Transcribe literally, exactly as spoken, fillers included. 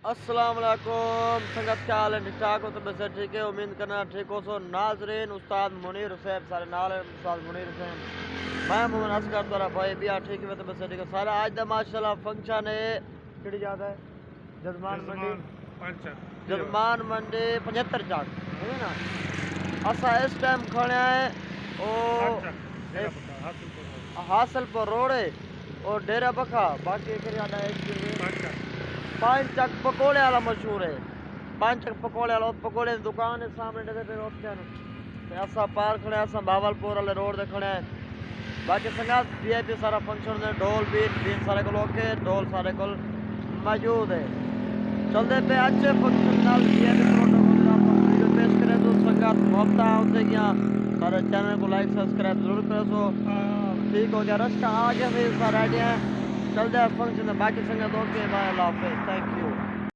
السلام علیکم سنگت، کیا حال ہے؟ ٹھیک ٹھاک ہو؟ طبیعت صحت ٹھیک ہے؟ امید کرنا ٹھیک ہو سو۔ ناظرین، استاد منیر حسین سارے نال ہے، استاد منیر حسین۔ میں محمد اصغر، تہاݙا بھائی۔ ٻیا ٹھیک ہے؟ طبیعت صحت ٹھیک ہے سارا؟ اڄ دا ماشاءاللہ فنکشن ہے، کیڑھی جگہ ہے؟ جزمان منڈی۔ جزمان پنچ چک۔ جزمان منڈی پچھتر چک، ٹھیک ہے نا؟ اساں اس ٹائم کھڑے ہیں او پنچ چک، ڈیرہ بکھا، حاصل پور روڈ۔ حاصل پور روڈ ہے او ڈیرہ بکھا، باقی ایک جگہ ہے، پنچ چک۔ پنچ چک پکوڑے والا مشہور ہے۔ پنچ چک پکوڑے والا، پکوڑے دی دکان ہے سامنے، ڈیرے پہ روڈ تے۔ تے اساں پار کھڑے ہیں، اساں بہاول پور والے روڈ تے کھڑے ہیں۔ باقی سنگت، وی آئی پی سارا فنکشن دے، ڈھول بیٹ، بیٹ سارے کول اوکے، ڈھول سارے کول موجود ہے۔ چلدے پئے اچھے فنکشن نال، وی آئی پی پروٹوکول دے نال تہاکوں ویڈیو پیش کریں توں سنگت، محبتاں ہوندے گیاں۔ سارے چینل کوں لائک سبسکرائب ضرور کریسو۔ ٹھیک ہو گیا، رش آ گیا، پھر سارا آئیڈیا ہے۔ چلدے ہیں فنکشن دے، باقی سنگت اوکے، بائے، اللہ حافظ، تھینک یو۔